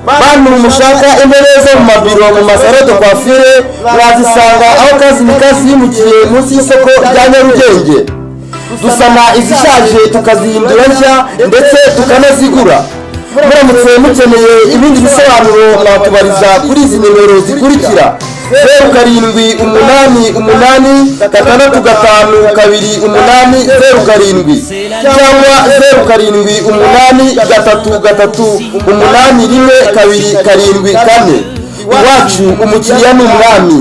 Bantu mushaka intebe zo mu mabiro, mu masaro de coiffure, mwazisanga aho Kazi ni Kazi yimukiye munsi y'isoko rya Nyarugenge. Dusana izishaje tukazihindura nshya, ndetse tukanazigura. Muramutse mukeneye ibindi bisobanuro, mwatubariza kuri izi nimero zikurikira: 0788652807 cyangwa 0783381274. Iwacu umukiriya ni umwami.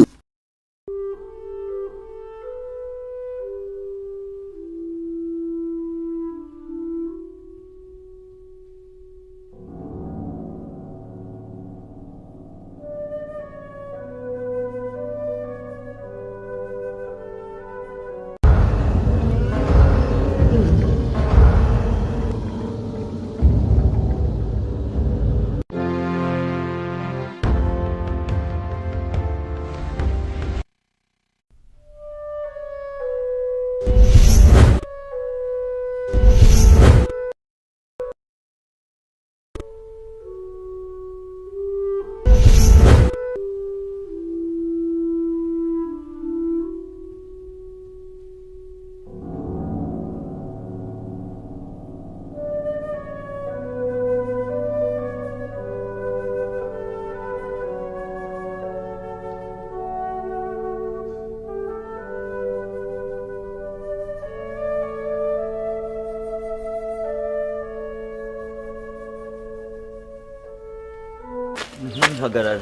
Hagarara,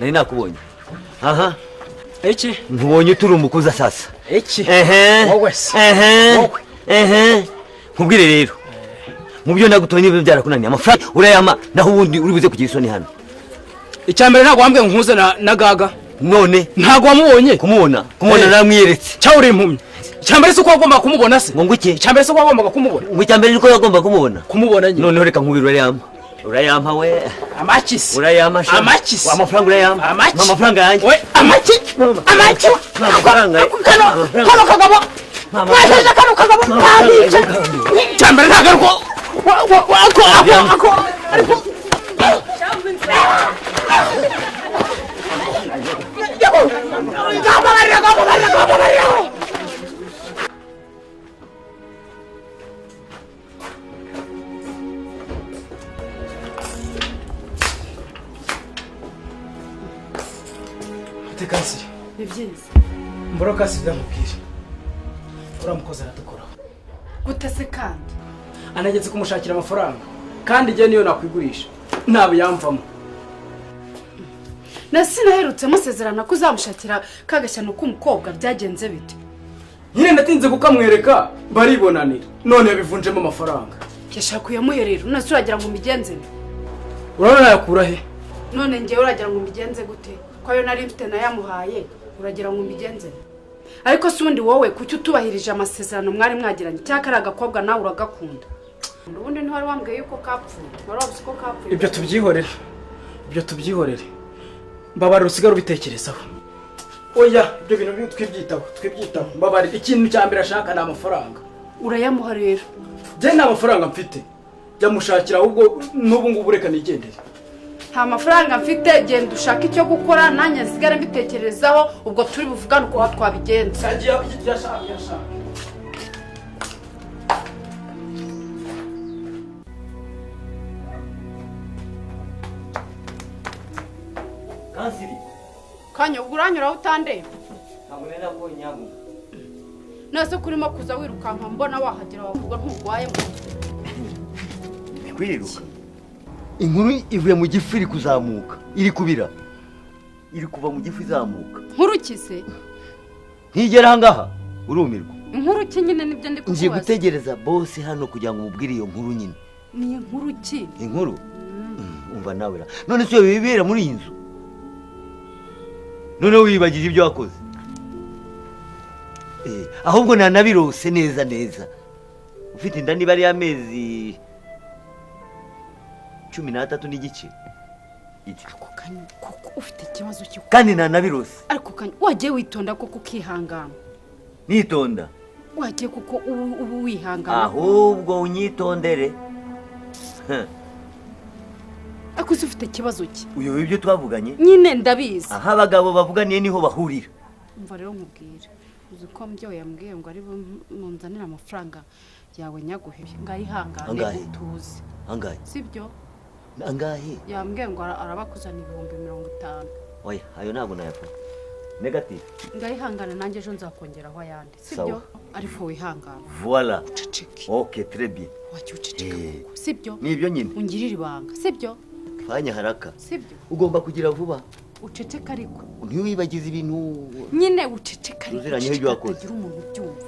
nari nakubonye aha. Iki? Nkubonye turi umukuza sasa. Iki? Ehe. Wowe se? Ehe. Wowe. Ehe, nkubwire rero, mu byo nagutoye niba byarakunaniye, amafaranga urayama, naho ubundi uri buze kugira isoni hano. Icya mbere, ntabwo wambwiye ngo nkuze na Gaga. None? Ntabwo wamubonye? Kumubona namwiyeretse. Cyangwa uri impumyi? Icya mbere si uko wagombaga kumubona se? Ngo nguke? Icya mbere si uko wagombaga kumubona? Ngo icya mbere niko yagomba kumubona? Kumubona nyine. Noneho reka nkubwire, urayampa, urayampa we. Amaki se? Urayampa sha. Amaki se? Amafaranga urayampa. Amaki? Amafaranga yanjye. We, amaki, amaki. Amafaranga. Kano kagabo mwajeje, kano kagabo kabica. Icya mbere ntabwo ari uko ako ako ako ariko. Gababarira, gababarira, gababarira. Tekasire. Ni byiza. Mboro kasire, ndamubwira uriya mukozi aradukoraho. Gute se kandi? Anageze kumushakira amafaranga, kandi igihe niyo nakwigurisha ntabwo yamvamo. Na sinaherutse musezerana ko uzamushakira ka gashyano k'umukobwa, byagenze bite? Nyine natinze kukamwereka, baribonanira, none yabivunjemo amafaranga. Yashaka uyamuhe rero. None se uragira ngo mbigenze nte? Urabona nayakura he? None ngewe uragira ngo mbigenze gute, ko ayo nari mfite nayamuhaye? Uragira ngo mbigenze nte? Ariko se ubundi wowe kuki utubahirije amasezerano mwari mwagiranye? Cyangwa kariya agakobwa nawe uragakunda? Ubundi ntiwari wambwiye yuko kapfuye? Wari wabuze ko kapfuye? Ibyo tubyihorere, ibyo tubyihorere. Mbabarira usigare ubitekerezaho. Oya, ibyo bintu twibyitaho, twibyitaho. Mbabarira, ikintu cya mbere ashaka ni amafaranga. Urayamuha rero. Njye nta mafaranga mfite, jya mushakira ahubwo. N'ubu ngubu reka nigendere. Nta mafaranga mfite, genda ushake icyo gukora, nanjye nsigare mbitekerezaho. Ubwo turi buvugane uko twabigenza. Yagiye, yashaka, yashaka. Kansiri. Kanya, ubwo uranyuraho utandeba? Ntabwo nari nakubonye nyabuna. None se kurimo kuza wirukanka mbona wahagera, wavuga nturwaye mu Kwiruka, inkuru ivuye mu gifu iri kuzamuka, iri kubira, iri kuva mu gifu izamuka. Nkuru ki se? Ntigera ahangaha urumirwa. Inkuru ki nyine? Nibyo ndi Ngiye kukubaza. gutegereza bosi hano kugira ngo umubwire iyo nkuru nyine. Ni inkuru ki? Inkuru? Umva nawe ra, none se iyo bibera muri iyi nzu, noneho wibagije ibyo wakoze? Ahubwo nanabirose neza neza ufite inda, niba ari amezi 13.5. Iki. Ako kanya kuko ufite ikibazo cyo Kandi nanabirose. Ariko kanya, wagiye witonda koko, ukihangana. Nitonda? Wagiye kuko ubu wihangana. Ahubwo unyitondere. Ariko Ariko uzi ufite ikibazo ki? Uyu ibyo twavuganye nyine ndabizi. Aho abagabo bavuganiye niho bahurira. Umva rero nkubwire, uzi ko mbyo yambwiye ngo ari munzanira amafaranga yawe nyaguhe, ngayihangane utuze. Angahe? Sibyo? Angahe? Yambwiye ngo arabakuzana 50,000. Oya, ayo ntabwo nayafata. Negative. Ngayihangane nanjye ejo nzakongeraho ayandi. Sibyo? Ariko wihangane. Voilà. Uceceke. Ok, très bien. Wajya uceceka koko. Sibyo? Nibyo nyine. Ungirira ibanga. Sibyo? Fanya haraka. Sibyo? Ugomba kugira vuba. Uceceka ariko. Ntiwibagize ibintu. Nyine uceceka ariko. Uziranyeho ibyo wakoze. Utagira umuntu ubyumva.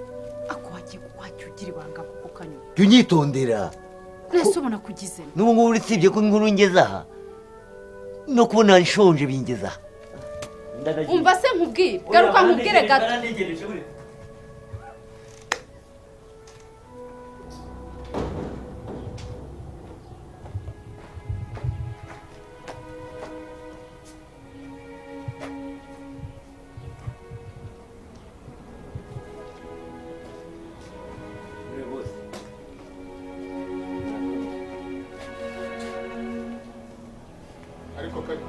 Ako wagiye wajya ugira ibanga kuko kanyuma. Jya unyitondera. Nese ubona kugize. N'ubu ngubu usibye ko inkuru ngeze aha. No kubona nshonje bingeza. Umva se nkubwire, garuka nkubwire gato. Ariko kari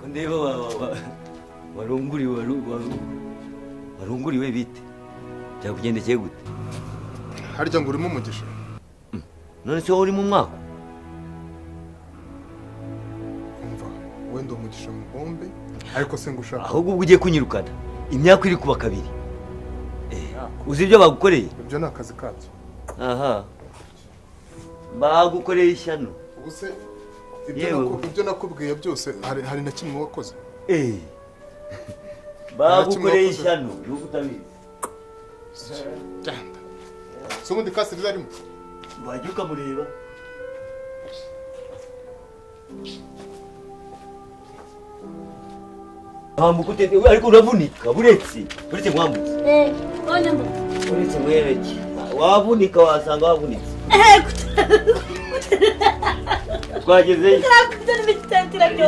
ndeba warunguriwe warunguriwe bite byakugendekeye gute? Harya ngo urimo umugisha? None se wowe uri mu mwaka? Umva wenda umugisha mu bombe ariko se ngushaka. Ahubwo ubwo ugiye kunyirukana imyaka iri kuba kabiri. Uzi ibyo bagukoreye? Ibyo ni akazi kabyo. Aha, bagukoreye ishyano. Ubu se ibyo nakubwiye byose hari na kimwe wakoze? Bagukoreye ishyano nuko utabizi. So ubundi kasi rizarimo wajya ukamureba. Wambuka ute? Ariko uravunika buretse nkwambutse. Uretse nkwereke wavunika wasanga wavunitse. Twagezeyo.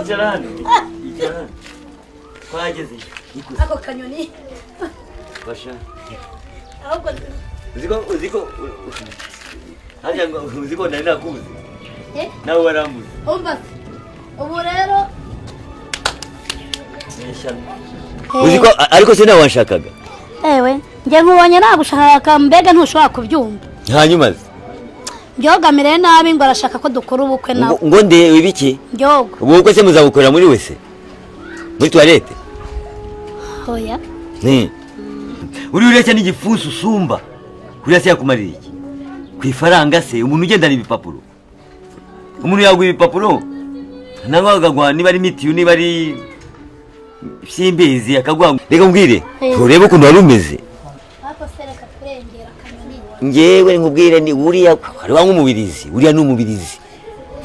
Icara hano. Icara hano. Twagezeyo. Ako kanyoni. Basha. Ahubwo uziko hajya ngo uziko nari nakubuze. Nawe warambuze. Umva ubu rero uziko ariko se nawe wanshakaga. Ewe njye nkubonye nagushaka mbega ntushobora kubyumva. Hanyuma Njyoga nabi ngo arashaka ko dukora ubukwe nawe. Ngo nde ibiki? Njyoga. Ubukwe se muzabukorera muri wese? Muri toilette? Oya. Uri uretse n'igipfunsi usumba. Kuriya se yakumarira iki? Ku ifaranga se umuntu ugendana ibipapuro. Umuntu yaguha ibipapuro nangwa akagwa niba ari mitiyu niba ari simbizi akagwa. Reka mbwire turebe ukuntu wari umeze. Ngewe nkubwire ni uriya hari wa nk'umubirizi, uriya ni umubirizi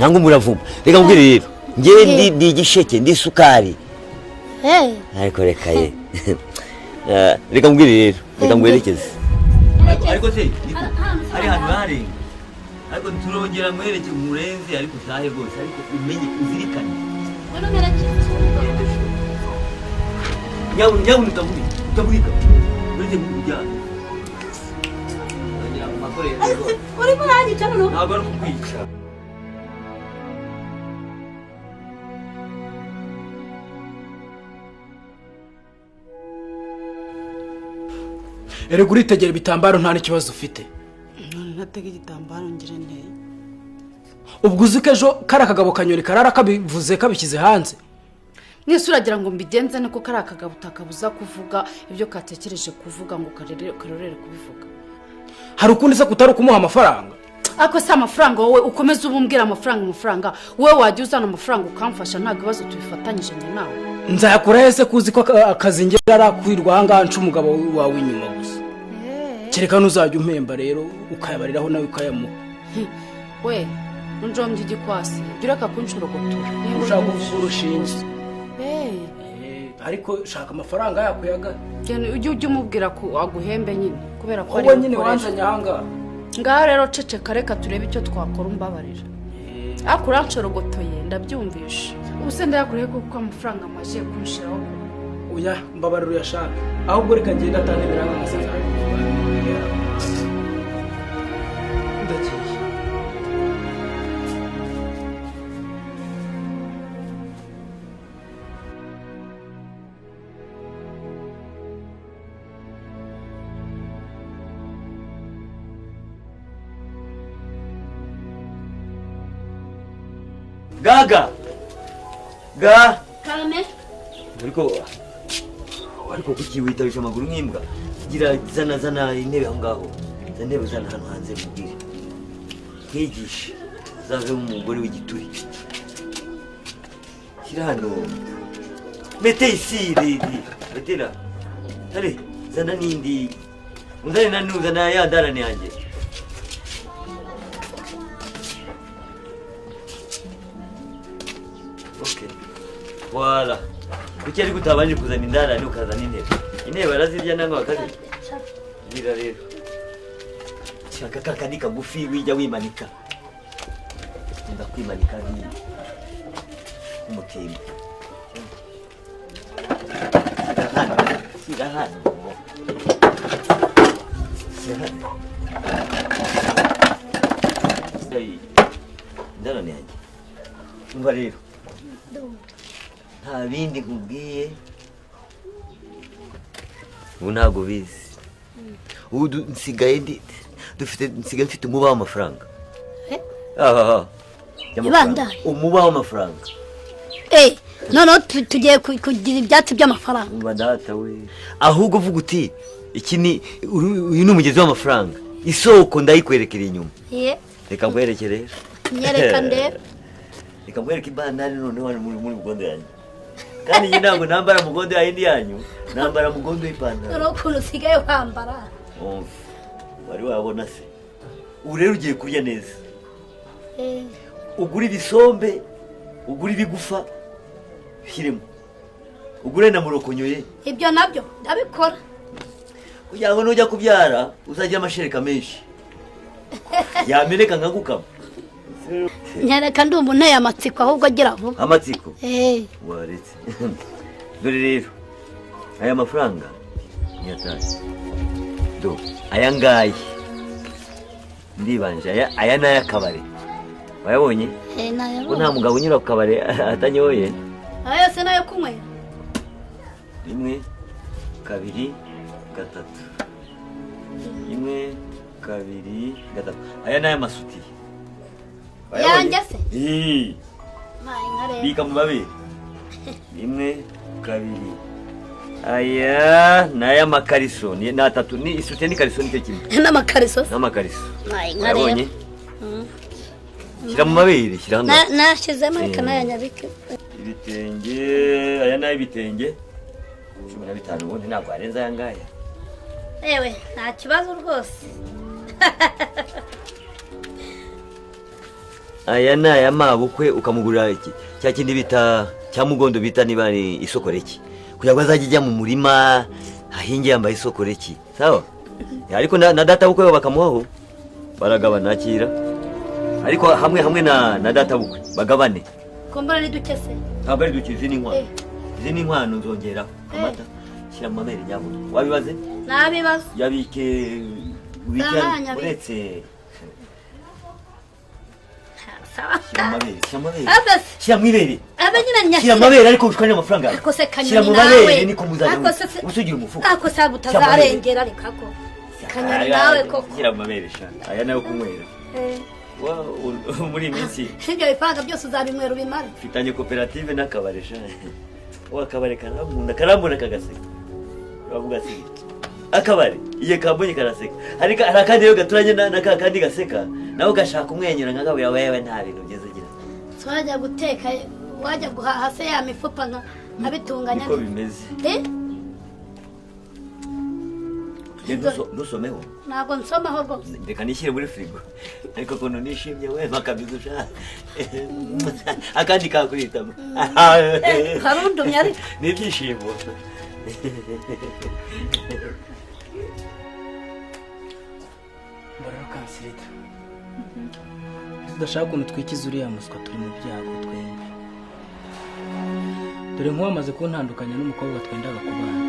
nangwa umuravumba. Reka nkubwire rero ngewe ndi igisheke ndi isukari. Ariko reka ye reka nkubwire rero reka nkwerekeze. Ariko se ari hano harenga ariko turongera nkwereke murenze ariko utahe rwose ariko umenye uzirikane. Nyabuna utavunika uretse nk'ujyana. Urimo uranyica noneho? Ntabwo ari ukukwica. Erega uritegera ibitambaro nta n'ikibazo ufite. None ntatega igitambaro ngire nte? Ubwo uzi ko ejo kari akagabo kanyoni karara kabivuze kabishyize hanze. Mwese uragira ngo mbigenze niko kari akagabo utakabuza kuvuga ibyo katekereje kuvuga ngo karorere kubivuga. Hari ukundi se kutari kumuha amafaranga? Ako si amafaranga wowe ukomeza ubumbwira amafaranga wowe wajya uzana amafaranga ukamfasha ntabwo ibibazo tubifatanyije njye nawe. Nzayakura he se kuzi ko akazi ngera arakwirwa aha ngaha nca umugabo wawe inyuma gusa. Kereka ntuzajya umpemba rero ukayabariraho nawe ukayamuha. We unjombye igikwasi jya ureka kunshorogotora. Ushaka kuvuga urushinge. Ariko shaka amafaranga yakuyaga. Ujye umubwira ko aguhembe nyine kubera ko ari wowe nyine wanzanye aha ngaha. Ngaho rero ceceka reka turebe icyo twakora umbabarira. Ariko uranshorogotoye ndabyumvisha. Ubu se ndayakuriye kuko amafaranga amaze kunshiraho. Oya mbabarira uyashaka. Ahubwo reka ngende atantemera nk'amasezerano. Ndagiye. Gaga. Ga. Karame. Ariko kuki witabisha amaguru nk'imbwa? Gira zana intebe aho ngaho. Zana intebe zana hano hanze mubwire. Kwigisha. Uzave mu mugore w'igituri. Shyira hano. Mete ici redi. Mete là. Allez, zana n'indi. Uzane na nuzana ya ndarane yanjye. Okay. Voilà. Kuki ariko utabanje kuzana indarane ukazana intebe? Intebe barazirya nangwa bakazirya? Gira rero. Shaka kakandi kagufi wijya wimanika. Ndakwimanika ni umutimba. Shyira hano. Shyira hano. Indarane yanjye. Umva rero. Nta bindi nkubwiye. Ubu ntabwo bizi. Ubu nsigaye mfite umuba w'amafaranga. Umuba w'amafaranga. Noneho tugiye kugira ibyatsi by'amafaranga. Umva data we. Ahubwo uvuga uti iki ni uyu ni umugezi w'amafaranga. Isoko ndayikwerekera inyuma. Reka nkwerekere rero. Nyereka ndebe. Reka nkwereke ibandari noneho hano muri mugondo yanjye. Kandi njye ntabwo nambara mugondo ya yindi yanyu, nambara mugondo y'ipantaro. Noneho ukuntu usigaye wambara. Umva, wari wabona se. Ubu rero ugiye kurya neza. Ugura ibisombe, ugura ibigufa, ushyiremo. Ugure na murokonyoye. Ibyo nabyo ndabikora. Kugira ngo nujya kubyara uzagira amashereka menshi. Yameneka nkagukama. Nyereka ndumva unteye amatsiko ahubwo agira vuba. Amatsiko? Waretse. Dore rero aya mafaranga ni atanu. Do aya ngaya ndibanje aya ni ay'akabare. Wayabonye? Nayabonye. Ko nta mugabo unyura ku kabare atanyoye. Aya yose nayo kunywera. 1 2 3. 1 2 3. Aya ni ay'amasutiye. Yanjye se? Bika mu mabere. 1 2. Aya ni ay'amakariso. Ni atatu. Ni isutiye n'ikariso nicyo kimwe. N'amakariso? N'amakariso. Wayabonye? Shyira mu mabere, shyira hano. Nashyizemo reka nayanyabike. Ibitenge, aya ni ay'ibitenge. 15 ubundi ntabwo arenze aya ngaya. Ewe, nta kibazo rwose. Aya ni aya mabukwe ukamugurira iki cya kindi bita cya mugondo bita niba ni isokoreki kugira ngo azajye ajya mu murima ahinge yambaye isokoreki sawa. Ariko na data bukwe bakamuhaho baragabana akira ariko hamwe na data bukwe bagabane. Kumbura ni duke se? Ntabwo ari duke, izi ni inkwano. Izi ni inkwano nzongeraho amata. Shyira mu mabere nyabuna. Wabibaze? Nabibaze. Yabike ubike uretse Shyira mu ibere. Shyira mu mabere ariko ushwane amafaranga. Shyira mu mabere niko muzajya usugira umufuka. Ako se butazarengera ariko ako. Kanyoni nawe koko. Shyira mu mabere sha. Aya nayo kunywera. Muri minsi. Ibyo bifaranga byose uzabinywera ubimare. Mfitanye koperative n'akabare sha. Akabare karambunda kagaseka. Uravuga se akabare iye kambonye karaseka. Ariko arakandi yo gaturanye na kakandi gaseka. Nawe gashaka umwenyura nkagabira wewe nta bintu byiza ugira. Twajya guteka wajya guhaha se ya mifupa nkabitunganya. Niko bimeze. Ndusomeho. Ntabwo nsomaho rwose. Reka nishyire muri frigo. Ariko kono nishimye we makabizo sha. Akandi kakuritamo. Karundumye ariko. Ni ibyishimo. Mbona kansirita. Tudashaka ukuntu twikiza uriya muswa turi mu byago twembi. Dore nk'uwo amaze kuntandukanya n'umukobwa twendaga kubana,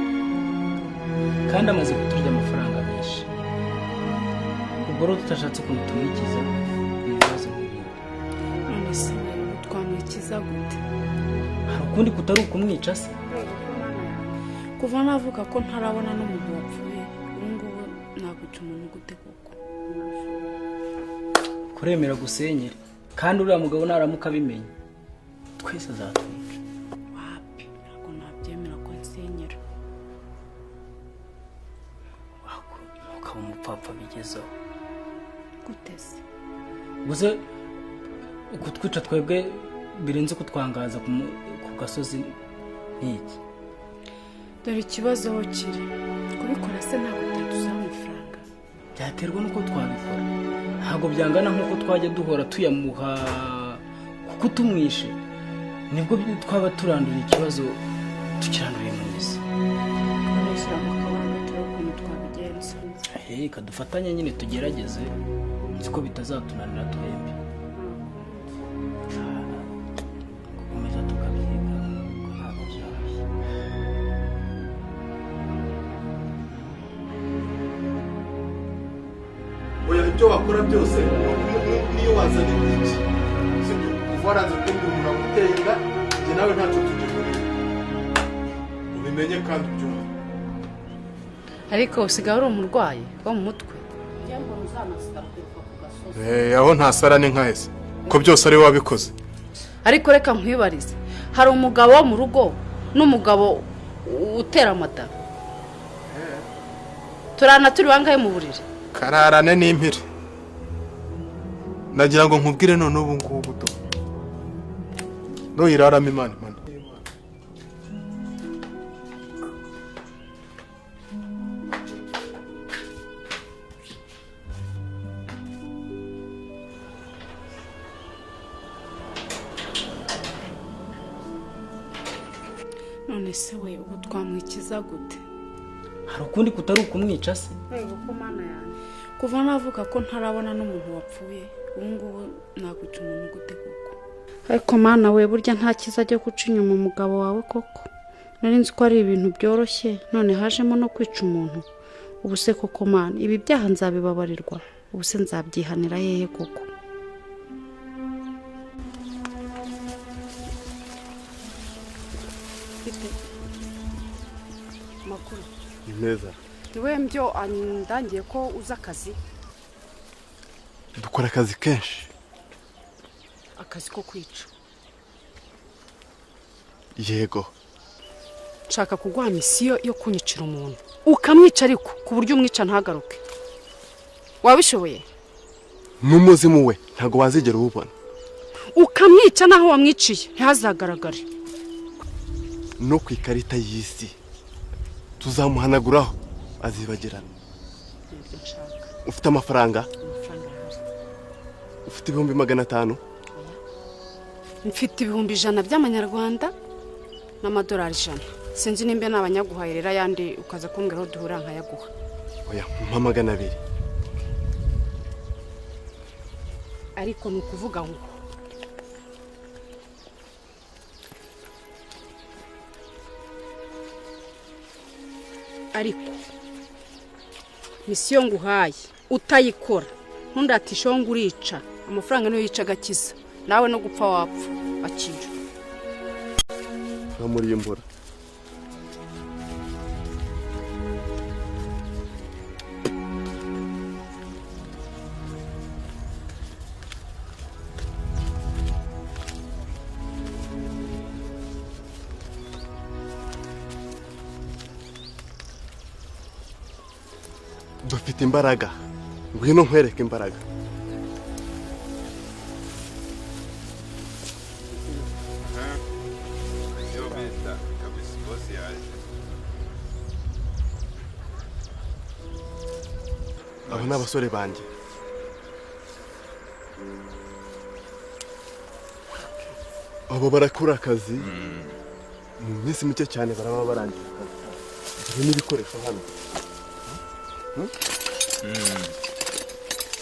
kandi amaze kuturya amafaranga menshi. Ubwo rero tutashatse ukuntu tumwikiza ibibazo nk'ibindi. None se twamwikiza gute? Hari ukundi kutari ukumwica se? Kuva navuga ko ntarabona n'umuntu wapfuye, ubu ngubu nakwica umuntu gute koko? Kuremera gusenyera, kandi uriya mugabo naramuka abimenye twese azatwica. Wapi, ntabwo nabyemera ko nsenyera. Ukaba umupfapfa bigezeho gute se? Gusa kutwica twebwe birenze kutwangaza ku gasozi n'iki. Dore ikibazo aho kiri, kubikora se ntabwo byadusaba amafaranga. Byaterwa n'uko twabikora, ntabwo byangana nk'uko twajya duhora tuyamuha, kuko tumwishe nibwo twaba turanduriye ikibazo, tukiranduriye mu mizi. Twarishyira mu kabanga turebe ukuntu twabigenza. Reka dufatanye nyine tugerageze, nzi ko bitazatunanira twembi. Gukomeza tukabyiga ko ntabwo byoroshye. Oya, ibyo wakora byose niyo wazana iki, sibyo? Kuva waranze kumbwira umuntu aguteye inda, njye nawe ntacyo tugihuriye, ubimenye kandi ubyumve. Ariko usigaye uri umurwayi wo mu mutwe. Aho ntasara ni nkahese ko byose ari we wabikoze. Ariko reka nkwibarize, hari umugabo wo mu rugo n'umugabo utera amada? Turana turi bangahe mu buriri? Kararane n'impiri. Nagira ngo nkubwire none ubu ngubu do nuyiraramo Imana imana. None se we ubu twamwikiza gute? Hari ukundi kutari ukumwica se? Kuva navuga ko ntarabona n'umuntu wapfuye, ubu ngubu nakwica umuntu gute koko? Ariko mana we, burya nta cyiza cyo guca inyuma umugabo wawe koko. Nari nzi ko ari ibintu byoroshye, none hajemo no kwica umuntu. Ubu se koko mana, ibi byaha nzabibabarirwa? Ubu se nzabyihanira hehe koko? Makuru ni meza. Niwe mbyo andangiye ko uza akazi. Dukora akazi kenshi. Akazi ko kwica? Yego. Nshaka kuguha misiyo yo kunyicira umuntu, ukamwica ariko ku buryo umwica ntagaruke. Wabishoboye? N'umuzimu we ntabwo wazigera uwubona. Ukamwica naho wamwiciye ntihazagaragare. No ku ikarita y'isi tuzamuhanaguraho azibagirana. Ufite amafaranga? Ufite 500,000? Mfite 100,000 by'amanyarwanda n'amadolari 100. Sinzi nimba n'abanyaguhaye rero ayandi ukaza kumbwira aho duhura nkayaguha. Oya, mpa 200. Ariko ni ukuvuga ngo ariko misiyo nguhaye utayikora ntundatishe ngo urica amafaranga niyo yica agakiza, nawe no gupfa wapfa. Akira nkamurimbura. Dufite imbaraga, ngwino nkwereke imbaraga. Abo ni abasore banjye. Abo barakora akazi mu minsi mike cyane baraba barangiye akazi. Dore n'ibikoresho hano.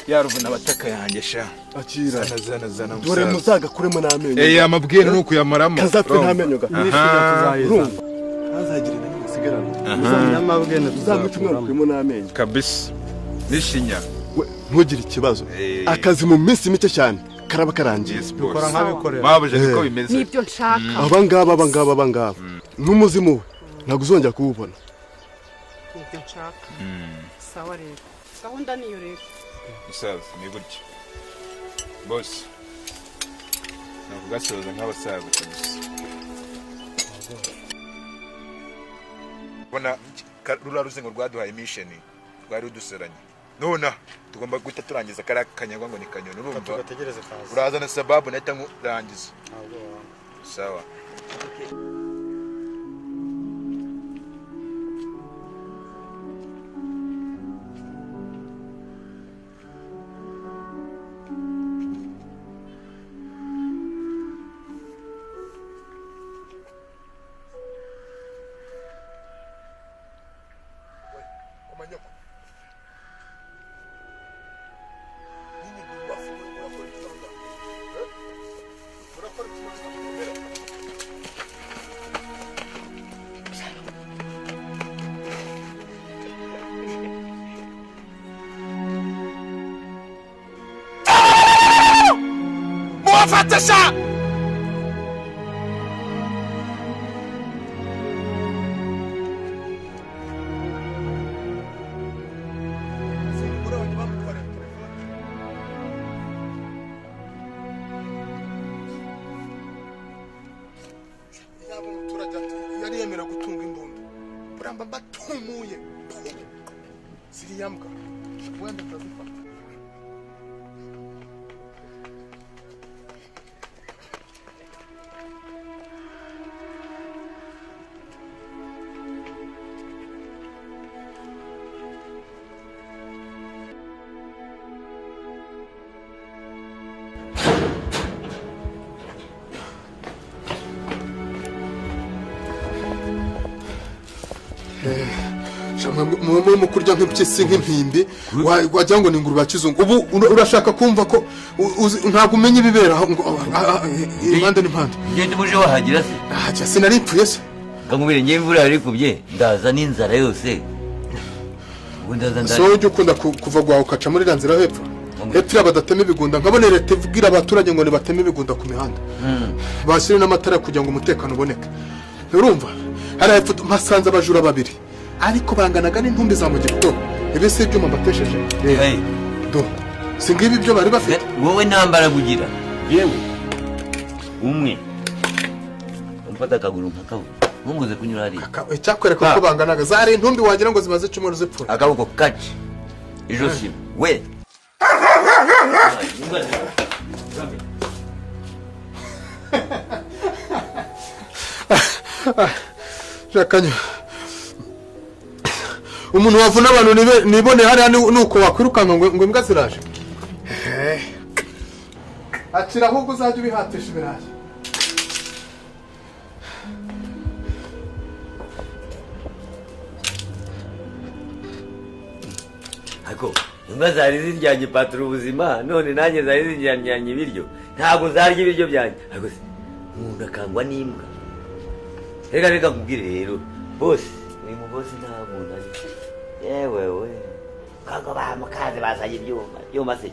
Yaruvuna abataka yanjye sha. Akira. Zana zana zana. Dore muzagakuremo n'amenyo. Eh amabwire nuko yamaramo. Kazapfe ntamenyo ga. Nishinya. Kazagira na musigarana. Muzanyamabwene tuzamukuremo n'amenyo. Kabisa. Nishinya. Ntugire ikibazo. Akazi mu minsi mike cyane karaba karangiye. Dukora nkabikorera. Babuje niko bimeze. Nibyo nshaka. Abangaba abangaba abangaba. N'umuzimu we ntabwo uzongera kuwubona. Nibyo nshaka. Sawa rero. Gahunda niyo rero. Musaza ni gutya. Boss. Nakugasoza nk'abasaza kabisa. Bona rura ruzingo rwaduhaye mission rwari ruduseranye. Nona tugomba guhita turangiza kariya kanyagwa ngo ni kanyoni urumva. Tugategereze kaza. Urazana sababu nahita nkurangiza. Sawa. Muwafatisha! Yari yemera gutunga imbunda buramba mbatumuye ziriya mbwa wenda ndazifata. Mu kurya nk'impyisi nk'impimbi wagira ngo ni ingurube ya kizungu. Ubu urashaka kumva ko ntabwo umenya ibibera impande n'impande. Ngende muje wahagira se? Ahajya sinari mpfuye se. Ngakubwire ngiye imvura yarikubye ndaza n'inzara yose. Ubu ndaza ndaza. So ujya ukunda kuva gwawe ukaca muri iriya nzira hepfo. Hepfo badatema ibigunda nkabone leta ibwira abaturage ngo nibateme ibigunda ku mihanda. Bashyire n'amatara kugira ngo umutekano uboneke. Urumva? Hari hepfo mpasanze abajura babiri. Ariko banganaga n'intumbi za mugito. Ibi si ibyuma mbatesheje. Do. Singibi ibyo bari bafite. Wowe ntambara kugira. Yewe. Umwe. Umfata akaguru nkakabu. Ntumbuze kunyura hariya. Icyakwereka ko banganaga zari intumbi wagira ngo zimaze icyumweru zipfuye. Akaboko kaci. Ijosi. We. Jakanya. Umuntu wavuna abantu nibone hariya nuko wakwirukanka ngo imbwa ziraje. Akira ahubwo uzajya ubihatisha ibirayi. Ariko imbwa zari ziryanye patro ubuzima none nanjye zari ziryanye ibiryo. Ntabwo zarya ibiryo byanjye. Ariko umuntu akangwa n'imbwa. Reka reka nkubwire rero boss, uyu mubosi nta muntu ari. Yewe we. Kago bamukaze bazanye ibyuma. Ibyuma se.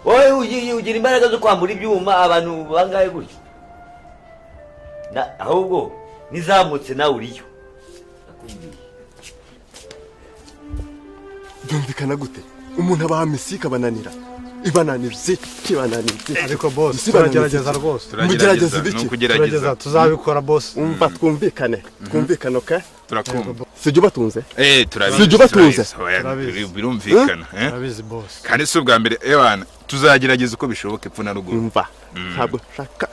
Wowe ugira imbaraga zo kwambura ibyuma abantu bangaye gutyo. Na ahubwo nizamutse nawe uriyo. Nakubwiye. Byumvikana gute? Umuntu abaha misika bananira. Ibananira kibananira. Ariko boss turagerageza rwose. Mugerageza ibiki? Tugerageza tuzabikora boss. Umva twumvikane. Twumvikane okay? Turakumva. Sijyo batunze? Turabizi. Sijyo batunze? Birumvikana, eh? Turabizi boss. Kandi si ubwa mbere ebana tuzagerageza uko bishoboka epfo na ruguru. Umva. Ntabwo shaka.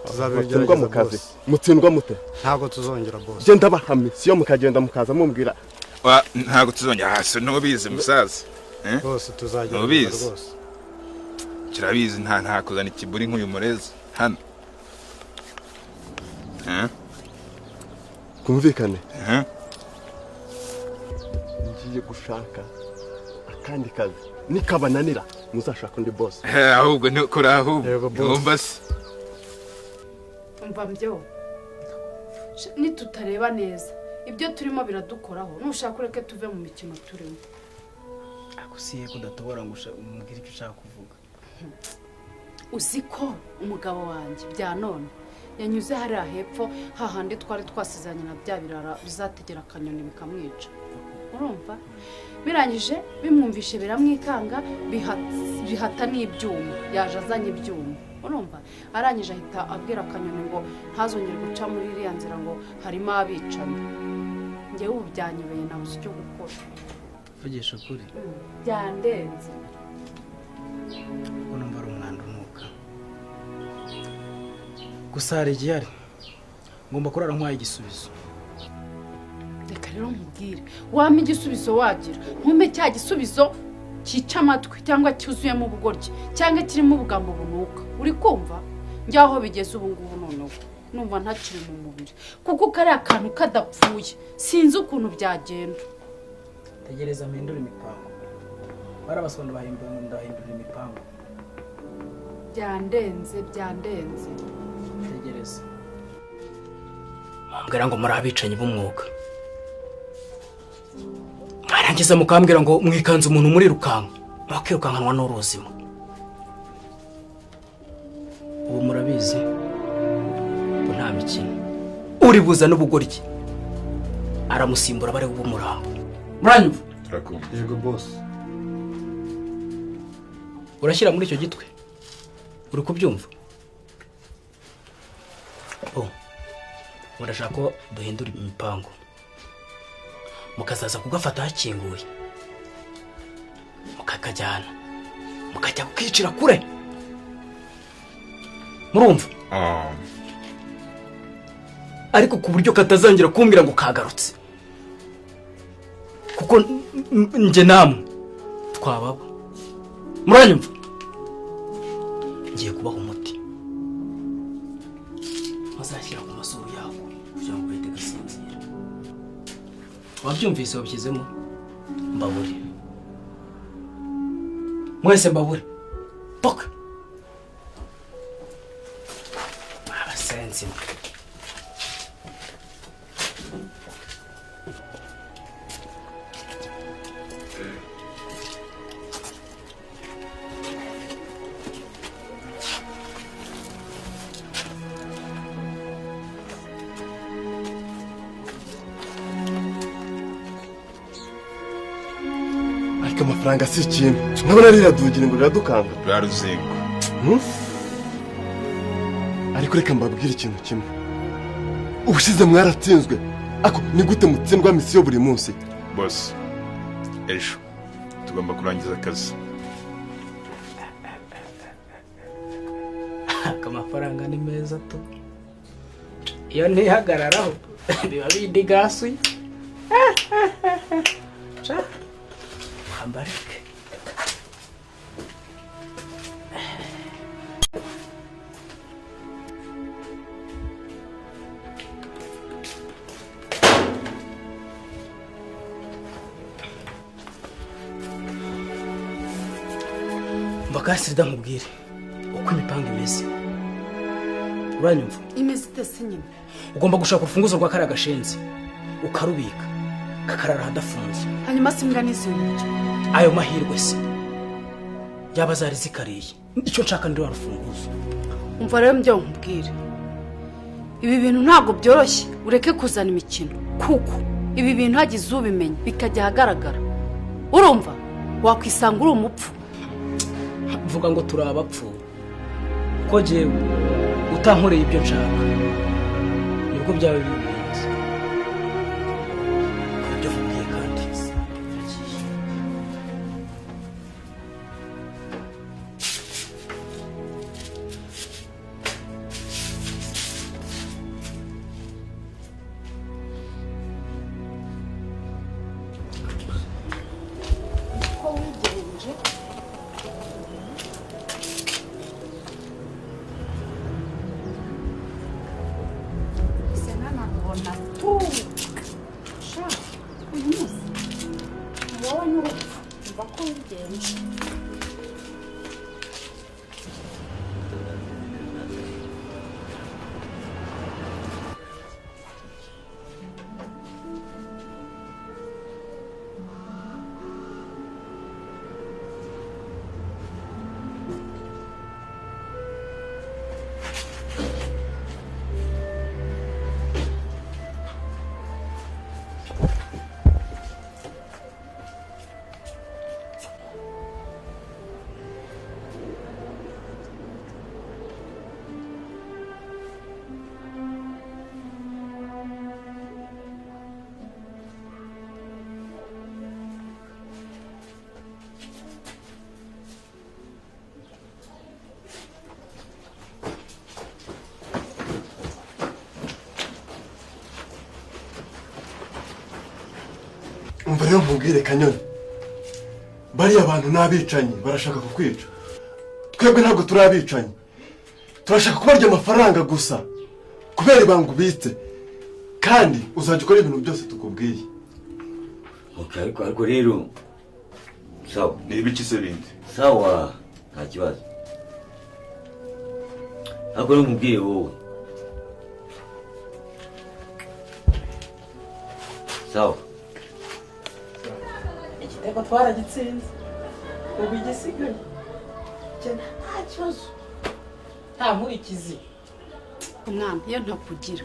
Tuzabigerageza mu kazi. Mutsindwa mute? Ntabwo tuzongera boss. Je ndabaha misiyo mukagenda mukaza mumbwira. Ntabwo tuzongera hasi ntubizi musaza. Bose tuzagerageza rwose. Kirabizi nta kuzana ikiburi nk'uyu murezi hano. Kumvikane. Ngiye gushaka Akandi kazi nikabananira muzashaka undi boss. Ahubwo nukora ahubwo. Ngomba se. Umva mbyo. Nitutareba neza ibyo turimo biradukoraho, nushaka ureke tuve mu mikino turimo. Akusiye kudatobora ngo umubwire icyo ushaka kuvuga. Uzi ko umugabo wanjye bya none yanyuze hariya hepfo hahandi twari twasizanye na bya birara bizategera akanyoni bikamwica. Urumva birangije bimwumvishe biramwikanga, bihata n'ibyuma, yaje azanye ibyuma. Urumva arangije ahita abwira akanyoni ngo ntazongere guca muri iriya nzira ngo harimo abicanyi. Njyewe ubu byanyobeye nabuze icyo gukora. Vugisha ukuri byandenze. Kuko numva ari umwanda unuka. Gusa hari igihari ngomba kurara nkwaye igisubizo. Reka rero nkubwire, wampa igisubizo wagira ntume cya gisubizo cyica amatwi cyangwa cyuzuyemo ubugoryi cyangwa kirimo ubugambo bunuka. Uri kumva njyaho bigeze ubu ngubu noneho numva ntakiri mu mubiri kuko kariya kantu kadapfuye sinzi ukuntu byagenda. Tegereza mpindure imipango. Barabasonda bahindura ndahindura imipango. Byandenze byandenze. Tegereza. Mwambwira ngo muri abicanyi b'umwuga. Mwarangiza mukambwira ngo mwikanze umuntu muri rukanka, mwakirukankanwa n'uruzima. Ubu murabizi ubu nta mikino. Uri buza n'ubugoryi aramusimbura bari bumurambo. Muranyumva? Turakumva. Yego boss. Urashyira muri icyo gitwe? Uri kubyumva? Oh. Murashaka ko duhindura imipango. Mukazaza kugafata hakinguye. Mukakajyana. Mukajya kukicira kure. Murumva? Ariko ku buryo katazangira kumbwira ngo kagarutse. Kuko nje namwe twababa. Muranyumva? Ngiye kubaha umuti. Bazashyira ku masuru yako kugira ngo bahite gasinzira. Wabyumvise wabishyizemo? Mbabure. Mwese mbabure. Toka. Abasenzi. Ariko amafaranga si ikintu. Nkabona riradugira ngo riradukanga. Rwaruzingo. Ariko reka mbabwire ikintu kimwe. Ubushize mwaratsinzwe. Ako ni gute mutsindwa misiyo buri munsi? Boss, ejo tugomba kurangiza akazi. Amafaranga ni meza to. Iyo ntihagararaho biba bindigasuye. Cha. Ambareke. Mbakasirida nkubwire uko imipango imeze. Uranyumva? Imeze ite nyine? Ugomba gushaka urufunguzo rwa kariya gashenzi ukarubika kakarara hadafunze. Hanyuma simbwa n'izindi. Ayo mahirwe se yaba zari zikariye. Icyo nshaka ndi rufunguzo. Umva rero mbyo nkubwire. Ibi bintu ntabwo byoroshye, ureke kuzana imikino kuko ibi bintu hagize ubimenya bikajya ahagaragara. Urumva wakwisanga uri umupfu. Mvuga ngo turi abapfu kuko jewe utankoreye ibyo nshaka nibwo byaba bibirenze. Ibyo mvugiye kandi ko wigenje. Umva ko mbigenza. Umva rero nkubwire Kanyoni, bariya bantu n'abicanyi barashaka kukwica. Twebwe ntabwo turi abicanyi, turashaka kubarya amafaranga gusa kubera ibanga ubitse, kandi uzajya ukora ibintu byose tukubwiye. Okay, ariko rero sawa. Ni ibiki se bindi? Sawa, nta kibazo. Ariko rero nkubwire wowe. Sawa. Igitego twaragitsinze, ubu igisigaye nta kibazo, nta nkurikizi. Umwana iyo ntakugira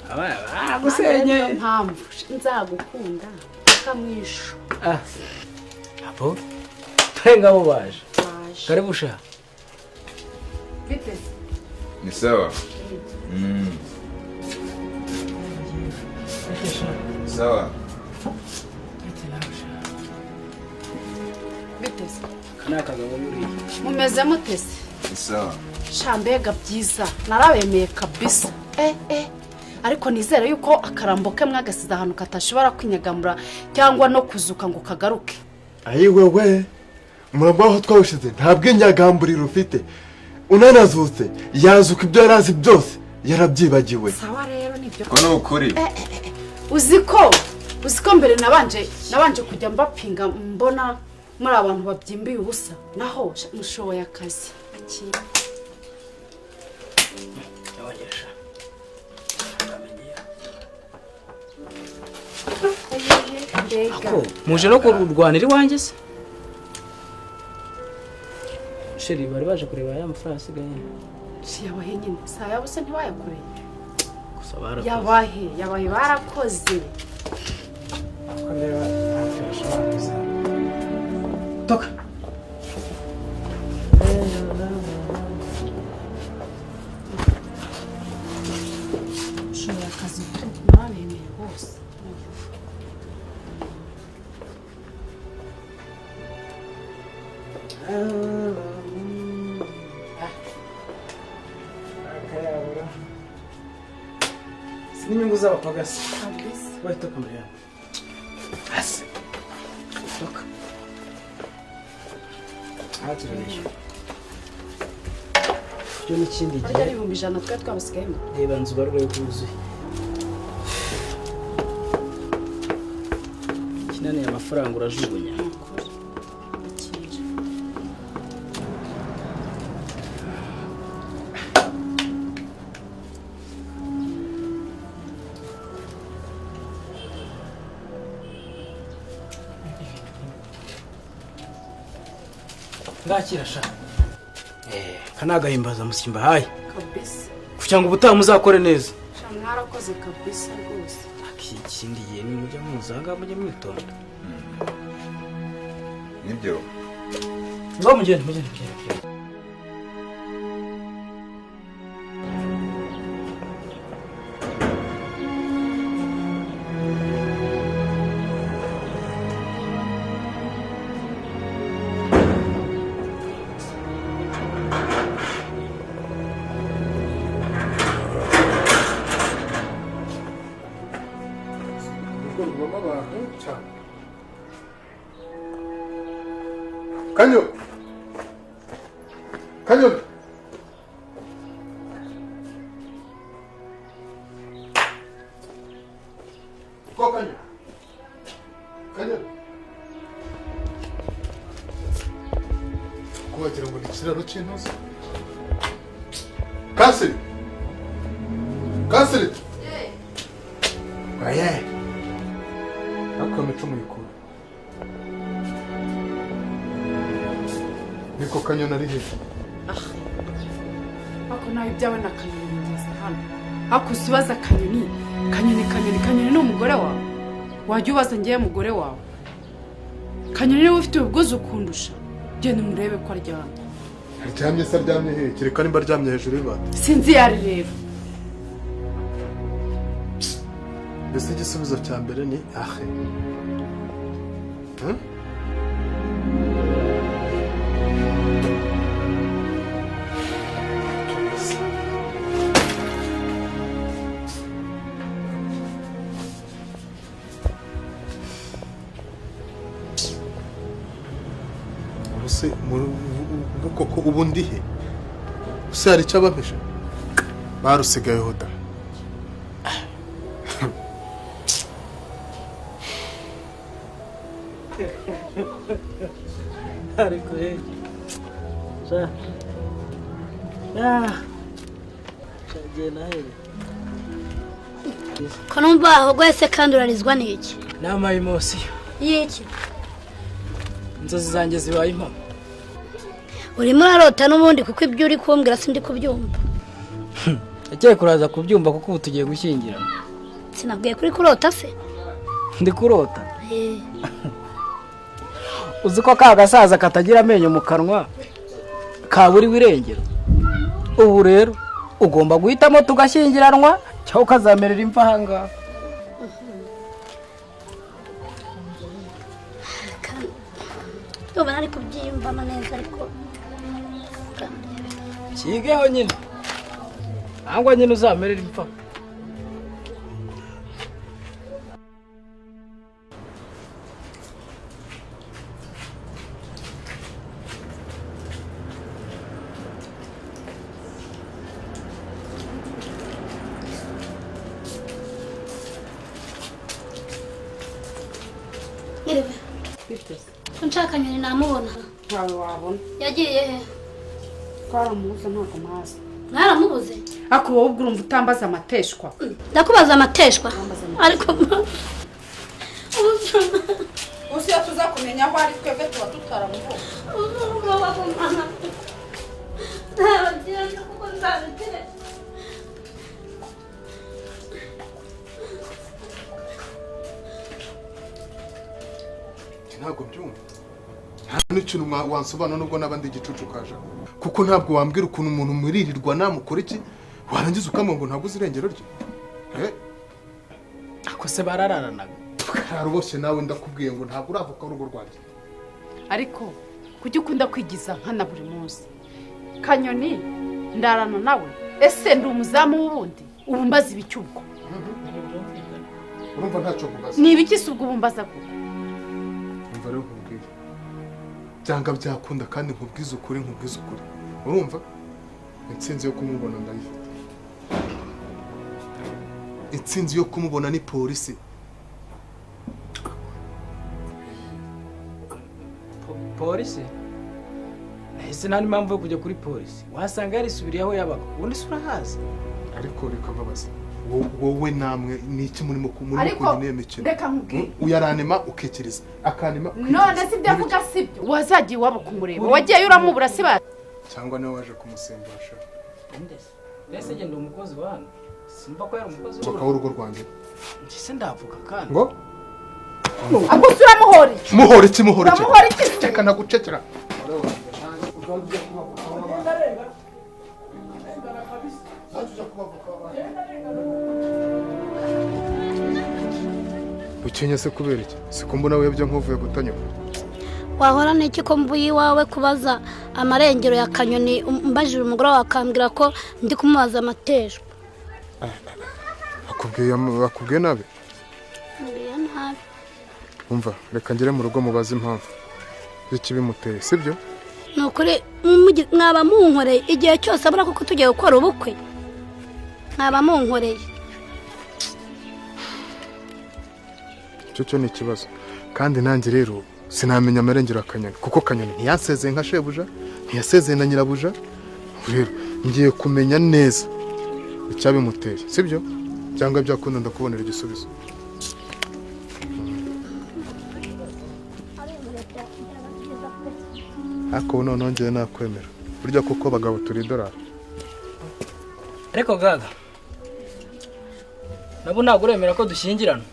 baragusenye, mpamvu nzagukunda kamwisho. Abo twe ngabo baje karibu sha. Bite? Ni sawa. Sawa. Biteze. Kana kagabo buriya. Mumeze mutese? Sawa. Shambega byiza. Narabemeye kabisa. Ariko nizere yuko akarambo ke mwagasize ahantu katashobora kwinyagamura cyangwa no kuzuka ngo kagaruke. Ayi wewe, umurambo aho twawushize nta bw'inyagamburiro ufite. Unanazutse yazuka ibyo yarazi byose yarabyibagiwe. Sawa rero nibyo. Ko nukuri. Uziko mbere nabanje kujya mbapinga mbona muri abantu babyimbiye ubusa, naho mushoboye akazi. Akira. Ako muje no kurwanira iwanjye se? Sheri bari baje kureba ya mafaranga asigaye. Si yabahe nyine, saya bose ntibayakoreye. Gusa barakoze. Yabahe barakoze. Kondera ntacyo. Toka. Mushoboye akazi tu, narabemeye rwose. Akayabura. N'inyungu z'abapagasi. Kabisa. Wahita kamera. Hasi. Toka. Haturisha. Cyo n'ikindi gihe. Arya 100,000 twe twabasigayemo. Reba nzu barure yuzuye. Kinani amafaranga urajugunya. Ngakira sha. Kanagahimbaza musimba hayi. Kabisa. Kugira ngo ubutaha muzakore neza. Sha mwarakoze kabisa rwose. Akikindi gihe ni mujya muzanga mujya mwitonda. Nibyo. Ngo mugende. Kanyo. Ko Kanyo. Kanyo. Wagira ngo ni ikiraro cy'intuza. Kasiri, Kasiri, oye, ariko mico muyikura niko Kanyoni ari hejuru. Ako nawe ibyawe na Kanyoni bigeze hano. Ako usubaza Kanyoni, Kanyoni, Kanyoni, Kanyoni ni umugore wawe. Wajya ubaza ngewe mugore wawe. Kanyoni niwe ufite ubwuzu kundusha. Genda umurebe ko aryamye. Aryamye se aryamye he? Kereka nimba aryamye hejuru y'ibati. Sinzi yari rero. Mbese igisubizo cya mbere ni ahe. Ubuse koko ubu ndi he? Use hari icyo abampishe? Barusigayeho da. Ariko he sha shagiye nahere. Ko numva aho rwese kandi urarizwa n'iki? Nama emosiyo. Y'iki? Inzozi zanjye zibaye impamo. Urimo urarota n'ubundi kuko ibyo uri kumbwira sindi kubyumva. Akeye kuraza kubyumva kuko ubu tugiye gushyingirana. Sinabwiye kuri kurota se? Ndi kurota. Uzi ko ka gasaza katagira amenyo mu kanwa kaburiwe irengero. Ubu rero ugomba guhitamo tugashyingiranwa cyangwa ukazamerera imva ahangaha. Ndumva nari kubyiyumvamo neza ariko kigeho nyine nangwa nyine uzamerera imva. Nshaka Kanyoni namubona. Ntawe wabona. Yagiye he? Twaramubuze ntabwo mazi. Mwaramubuze? Ako wowe ubwo urumva utambaza amateshwa. Ndakubaza amateshwa. Ariko usiya tuzakumenya aho ari twebwe tuba tutaramuvuga. Ntabwo mbyumva. Nta n'ikintu wansobanura nubwo n'abandi igicucu kaje. Kuko ntabwo wambwira ukuntu umuntu muririrwa namukora iki warangiza ukamwe ngo ntabwo uzi irengero rye. Ako se barararanaga. Kararuboshe nawe ndakubwiye ngo ntabwo uravuka urugo rwanjye. Ariko kujya ukunda kwigiza nkana buri munsi. Kanyoni ndarana nawe. Ese ndi umuzamu w'ubundi? Ubu mbaza ibiki ubwo? Urumva ntacyo kubaza. Ni ibiki se ubwo ubumbaza kuko? Umva rero nkubwire. Byanga byakunda kandi nkubwize ukuri nkubwize ukuri. Urumva? Intsinzi yo kumubona ndayifite. Intsinzi yo kumubona ni polisi. Polisi? Nahise nta mpamvu yo kujya kuri polisi. Wasanga yarisubiriye aho yabaga. Ubundi se urahazi. Ariko reka mbabaze. Wowe namwe ni iki murimo kunyina imikino? Reka nkubwire. Uyaranema ukikiriza. Akanema. None si ibyo avuga sibyo. Wazagiye iwabo kumureba. Wagiye uramubura se ba? Cyangwa niwe waje kumusimbasha. Mbese genda umukozi wa hano. Simba ko yari umukozi w'urugo rwanjye. Njye ndavuga kandi. Ngo? Ako se uramuhora iki? Muhora iki muhora iki? Uramuhora iki? Ceka nagucekera. Ukenye se kubera iki? Siko mbona webye nkuvuye gutanyuka. Wahora n'iki ko mvuye iwawe kubaza amarengero ya Kanyoni mbajije umugore wawe akambwira ko ndi kumubaza amateshwa. Akubwiye nabi? Mbwiye nabi. Umva reka ngere mu rugo mubaze impamvu y'ikibimuteye, sibyo? Ni ukuri mwaba munkoreye igihe cyose abura kuko tugiye gukora ubukwe. Mwaba munkoreye. Icyo cyo ni ikibazo. Kandi nanjye rero sinamenya amarengero ya Kanyoni kuko Kanyoni ntiyansezeye nka shebuja, Ntiyasezeye na nyirabuja. Rero ngiye kumenya neza icyabimuteye, sibyo? Cyangwa byakunda ndakubonera igisubizo. Ariko noneho ngiye nakwemera. Burya koko abagabo turi idolari. Ariko gaga, nabo ntabwo uremera ko dushyingirana.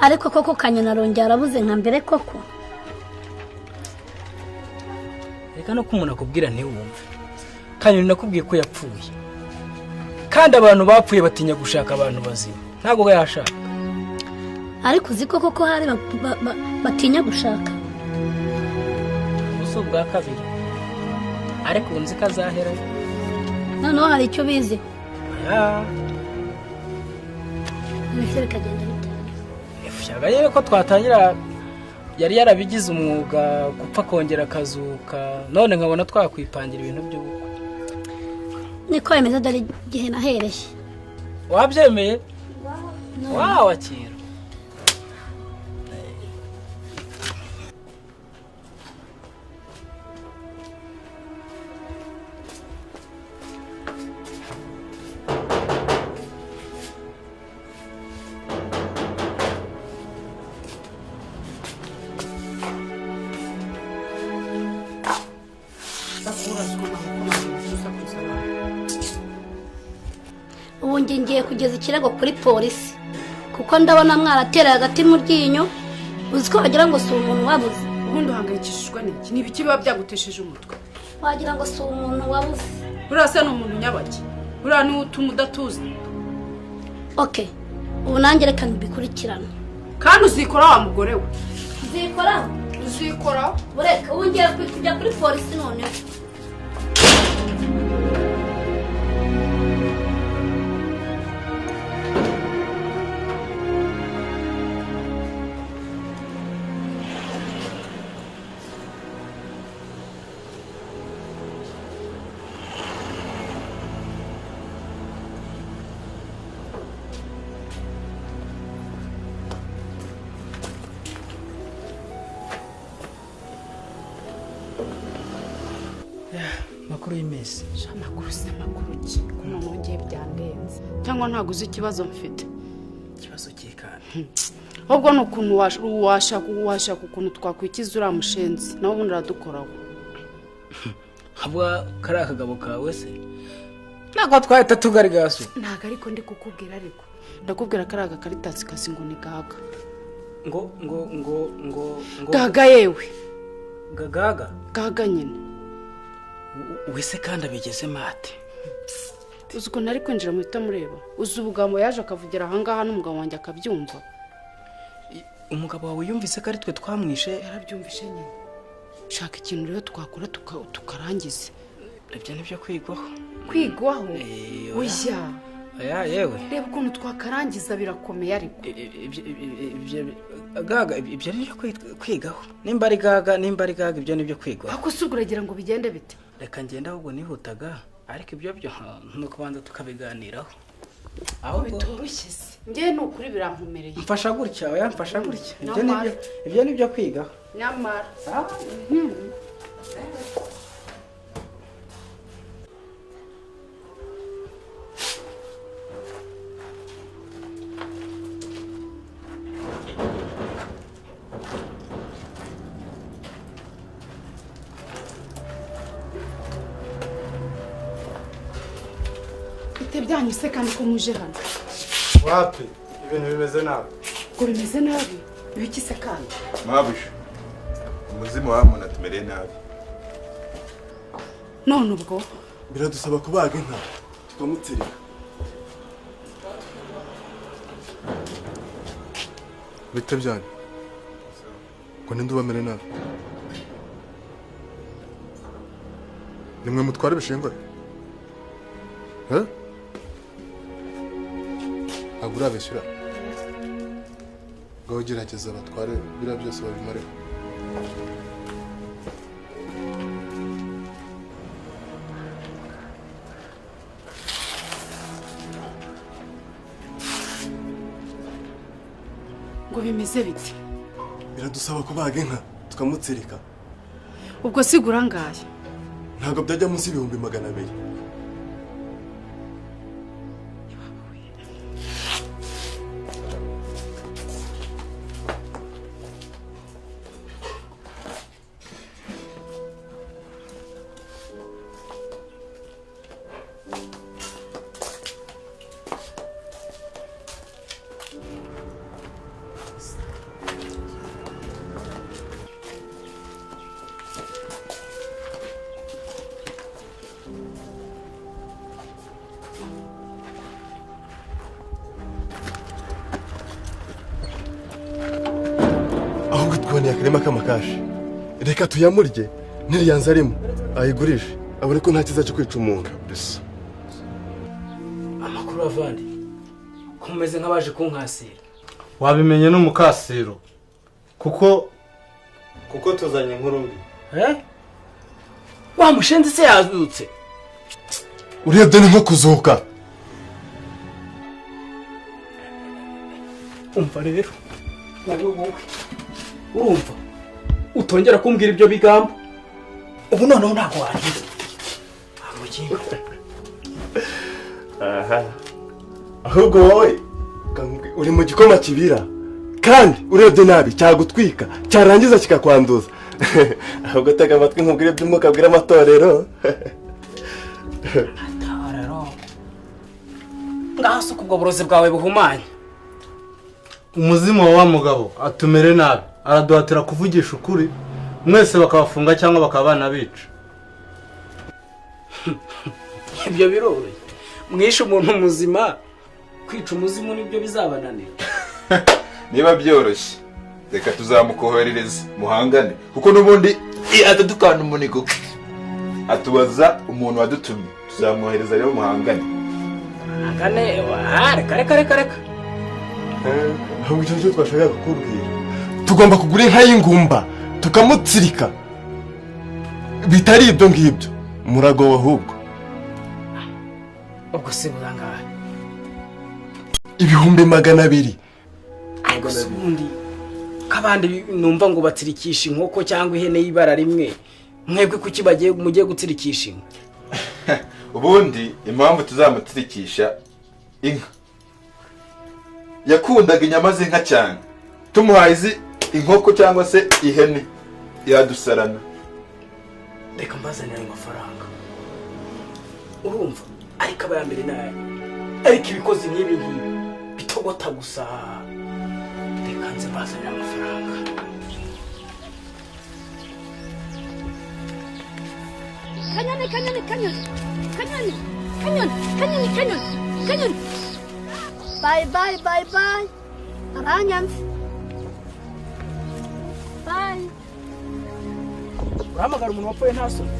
Ariko koko Kanyoni arongera arabuze nka mbere koko. Reka no kumuntu akubwira ntiwumve. Kanyoni nakubwiye ko yapfuye. Kandi abantu bapfuye batinya gushaka abantu bazima. Ntabwo yashaka. Ariko uzi ko koko hari batinya gushaka. Ubuso bwa kabiri. Ariko unzi ko azahera. Noneho hari icyo bizi. Ya. Nese bikagenda bite? Shaka rero ko twatangira yari yarabigize umwuga gupfa kongera akazuka, none nkabona twakwipangira ibintu by'ubukwe. Niko bimeze dore igihe nahereye. Wabyemeye? Wawakira. Ubu ngiye kugeza ikirego kuri polisi kuko ndabona mwarateraye agati mu ryinyo. Uzi ko wagira ngo si umuntu wabuze. Ubundi uhangayikishijwe n'iki? Ni ibiki biba byagutesheje umutwe? Wagira ngo si umuntu wabuze. Buriya se ni umuntu nyabaki? Buriya niwe utuma udatuza? Okay, ubu nanjye reka mbikurikirane. Kandi uzikora wa mugore we. Nzikora? Uzikora? Bureka ubu ngiye kujya kuri polisi noneho. Makuru y'imisi. Amakuru se makuru ki? Ko noneho ngiye byandenze. Cyangwa ntabwo uzi ikibazo mfite. Ikibazo cyikana. Ahubwo ni ukuntu washaka ukuntu twakwikiza uriya mushenzi, nawe ubundi aradukoraho. Habwa kariya kagabo kawe se? Ntabwo twahita tugarigasa. Ntabwo ariko ndi kukubwira ariko. Ndakubwira kariya gakaritasi kasi ngo ni gaga. Ngo ngo ngo ngo ngo Gaga yewe. Gagaga? Gaga nyine. Wese kandi abigeze mate. Uzi ukuntu ari kwinjira muhita mureba. Uzi ubugambo yaje akavugira ahangaha n'umugabo wanjye akabyumva. Umugabo wawe yumvise ko ari twe twamwishe? Yarabyumvishe nyine. Shaka ikintu rero twakora tukarangiza. Ibyo nibyo kwigwaho. Kwigwaho? Oya. Oya yewe. Reba ukuntu twakarangiza birakomeye ariko. Gaga ibyo nibyo kwigaho. Nimba ari gaga, nimba ari gaga ibyo nibyo kwigwaho. Ako se uragira ngo bigende bite? Reka ngenda ahubwo nihutaga, ariko ibyo byo nuko banza tukabiganiraho. Aho bitoroshye se. Ngiye nukuri birankomereye. Mfasha gutya, oya mfasha gutya. Ibyo nibyo kwigaho. Nyamara. Byanyu se kandi ko muje hano? Wapi, ibintu bimeze nabi. Ngo bimeze nabi? Ibiki se kandi? Mabusha, umuzimu wa muntu atumereye nabi. None ubwo biradusaba kubaga inka tukamutsirika. Bite byanyu? Ngo ninde ubamere nabi? Nimwe mutwara ibishingwe? Eh? Ntabwo urabishyura? Ngaho gerageza batware biriya byose babimareho. Ngo bimeze bite? Biradusaba kubaga inka tukamutsirika. Ubwo sigura ngaye? Ntabwo byajya munsi 200,000. Akarima k'amakashi reka tuyamurye niriyanze arimo ayigurishe abone ko nta cyiza cyo kwica umuntu kabisa. Amakuru avandi kumeze nk'abaje kunkasira. Wabimenye n'umukasiro kuko tuzanye inkuru mbi. Wa mushenzi se yazutse? Urebye ni nko kuzuka. Umva rero wowe urumva utongera kumbwira ibyo bigambo ubu noneho ntabwo wagira. Aha ahubwo wowe uri mu gikoma kibira kandi urebye nabi cyagutwika cyarangiza kikakwanduza. Ahubwo tega amatwi nkubwire iby'umwuka abwira amatorero. Amatorero ngaho se ubwo burozi bwawe buhumanye. Umuzimu wa mugabo atumere nabi araduhatira kuvugisha ukuri mwese bakabafunga cyangwa bakaba banabica. Ibyo biroroshye mwishe umuntu muzima kwica umuzimu nibyo bizabananira. Niba byoroshye reka tuzamukoherereza muhangane kuko n'ubundi atadukana umunigo atubaza umuntu wadutumye tuzamwohereza rero muhangane. Hangane reka reka reka reka. Ahubwo icyo nicyo twashakaga kukubwira. Tugomba kugura inka y'ingumba tukamutsirika bitari ibyo ngibyo muragowe ahubwo. Ubwo se burangahe? 200,000. Ariko se ubundi kabandi numva ngo batsirikisha inkoko cyangwa ihene y'ibara rimwe mwebwe kuki bagiye mugiye gutsirikisha inka? Ubundi impamvu tuzamutsirikisha inka yakundaga inyama z'inka cyane tumuhaye izi inkoko cyangwa se ihene yadusarana. Reka mbazanire ayo mafaranga urumva ariko aba yambere nayo ariko ibikozi nk'ibi ngibi bitogota gusa. Reka nze mbazanire amafaranga. Kanyoni kanyoni kanyoni kanyoni kanyoni kanyoni kanyoni kanyoni. Bye bye bye bye. Aranyanze. Bye. Urahamagara umuntu wapfuye nta soni?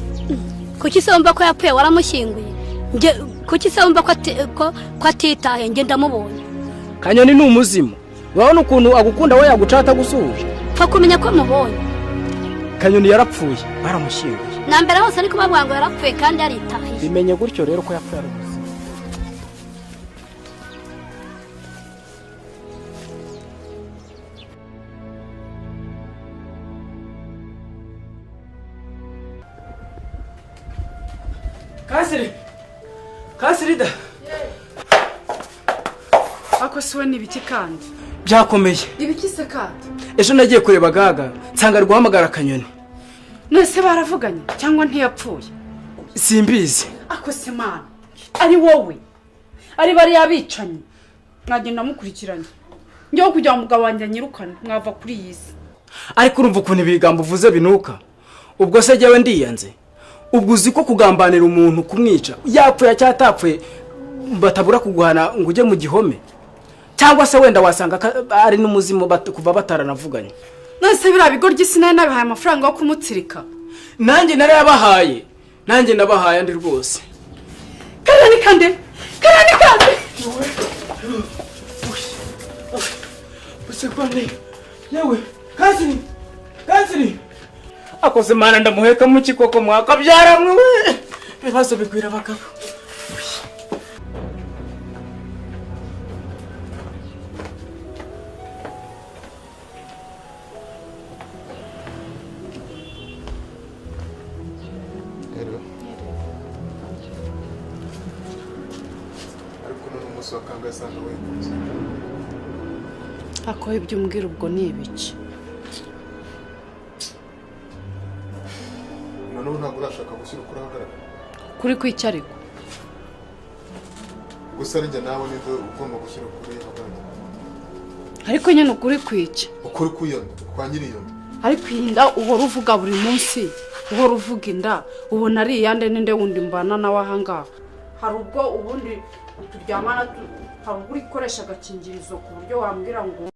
Kuki se wumva ko yapfuye waramushyinguye? Nge kuki se wumva ko atitaye nge ndamubonye? Kanyoni ni umuzimu. Urabona ukuntu agukunda we yagucata gusuhuje. Pfa kumenya ko mubonye. Kanyoni yarapfuye baramushyinguye. Na mbere hose ariko bavuga ngo yarapfuye kandi yaritahiye. Bimenye gutyo rero ko yapfuye ari umuzimu. Kasiri! Kasirida! Ako siwe ni ibiki kandi? Byakomeye. Ibiki se kandi? Ejo nagiye kureba Gaga, nsanga ari guhamagara Kanyoni. Nese baravuganye cyangwa ntiyapfuye? Simbizi. Ako se mana, ari wowe. Ari bari yabicanyi. Mwagenda mukurikiranye. Njye kugira umugabo wanjye anyirukane, mwava kuri iyi si. Ariko urumva ukuntu ibigambo uvuze binuka. Ubwo se jyewe ndiyanze. Ubwo uzi ko kugambanira umuntu kumwica yapfuye cyatapfuye batabura kuguhana ngo ujye mu gihome cyangwa se wenda wasanga ari n'umuzimu kuva bataranavuganye. None biriya bigo ry'isi nayo nabihaye amafaranga yo kumutsirika. Nanjye narayabahaye, nanjye nabahaye andi rwose. Karani kande, karani kande. Yewe, Kansiri, Kansiri. Akoze mana ndamuheka mu kikoko mwakabyara mwe. Ibibazo bigwira abagabo. munsi wa kangahe asanga wigunze? Ako ibyo umbwira ubwo ni ibiki? Noneho ntabwo urashaka gushyira ukuri ahagaragara. Kuri kw'icyo ariko Gusa ari njye nawe ninde ugomba gushyira ukuri ahagaragara? Ariko nyine ukuri kw'icyo. Ukuri kw'iyo nda, kwa nyiri iyo nda. Ariko iyi nda uhora uvuga buri munsi, uhora uvuga inda, ubona ari iyande ninde wundi mbana nawe aha ngaha? Hari ubwo ubundi turyamana, hari ubwo urikoresha agakingirizo ku buryo wambwira ngo